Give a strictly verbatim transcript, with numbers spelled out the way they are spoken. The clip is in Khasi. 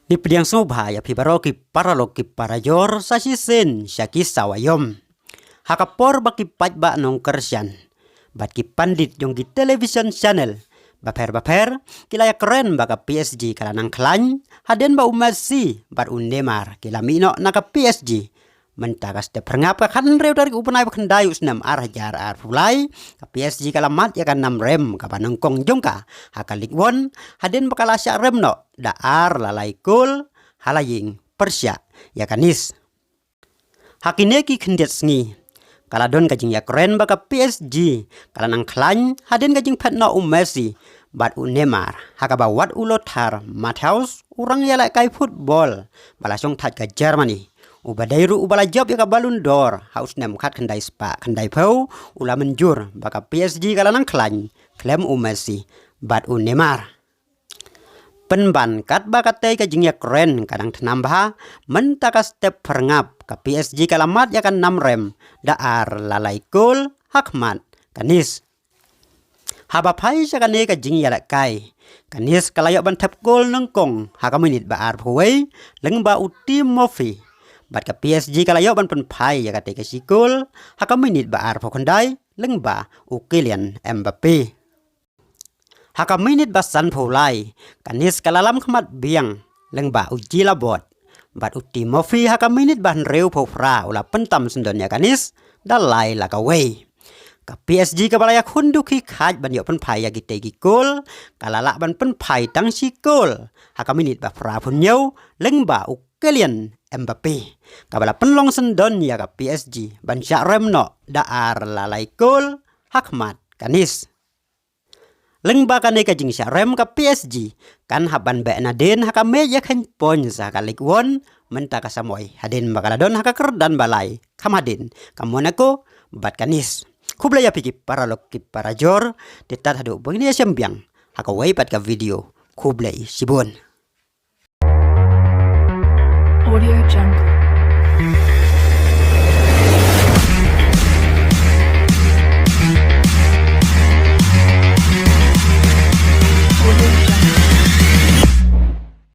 Ngi pdiang sngewbha ïa phi baroh ki paralok ki parajor sa shisien sha ki sawa ïom. Ha ka por ba ki paidbah nongkyrshan bad ki pandit jong ki television channel bapher bapher ki la ïakren ba ka P S G ka la nang khlaiñ hadien ba u Messi bad u Neymar ki la mih noh na ka P S G. Mynta ka step phyrngap, ka khathynriew tarik u bnai ba khyndai u snem ar hajar arphew lai, ka P S G ka la mad ïa ka nam rem kaba nyngkong jong ka ha ka Ligue One hadien ba ka la shah rem noh da ar la lai kol ha la ïing pyrshah ïa ka Nice. Ha kine ki khyndiat sngi ka la don ka jingïakren ba ka P S G ka la nang khlaiñ hadien ka jingphet noh u Messi bad u Neymar, ha kaba wat u Lothar Matthäus, u rangïalehkai football ba la shong thait ka Germany, uba dei ruh uba la jop ïa ka Ballon d'Or ha u snem khatkhyndai spah khyndaiphew, u la mynjur ba ka P S G ka la nang khlaiñ khlem u Messi bad u Neymar. Pynban katba katei ka jingïakren ka dang thnam bha, mynta ka step phyrngap ka P S G ka la mad ïa ka nam rem da ar la lai kol ha khmat ka Nice. Haba phai sha kane ka jingïalehkai, ka Nice ka la ïoh ban thep kol nyngkong ha ka minit ba arphew wei lyngba u Timofey, bad ka P S G ka la ïoh ban pynphai ïa katei ka shi kol ha ka minit ba arphew khyndai lyngba u Kylian Mbappe. Ha ka minit ba sanphew lai ka Nice ka la lam khmat biang lyngba u Gilabot, bad u Timofey ha ka minit ba hynriewphew phra u la pyntam syndon ïa ka Nice da lai la kawei. Ka P S G kaba la ïakhun dukhi khat ban ïoh pynphai ïa kitei ki kol, ka la lah ban pynphai tang shi kol ha ka minit ba phraphew hynñiew lyngba u Kylian Mbappe, kaba la pynlong syndon ïa ka P S G ban shah rem noh da ar la lai kol ha khmat ka Nice. Lyngba kane ka jingshah rem ka P S G kan hap ban beh nadien ha ka mej ïakheiñ points ha ka Ligue One, mynta ka samoi hadien ba ka la don ha ka kyrdan ba lai kham hadien ka Monaco bad ka Nice. Khublei ïa phi ki paralok ki parajor, te tad haduh ba ngin ïashem biang ha kawei pat ka video. Khublei shibun. Audio Jungle.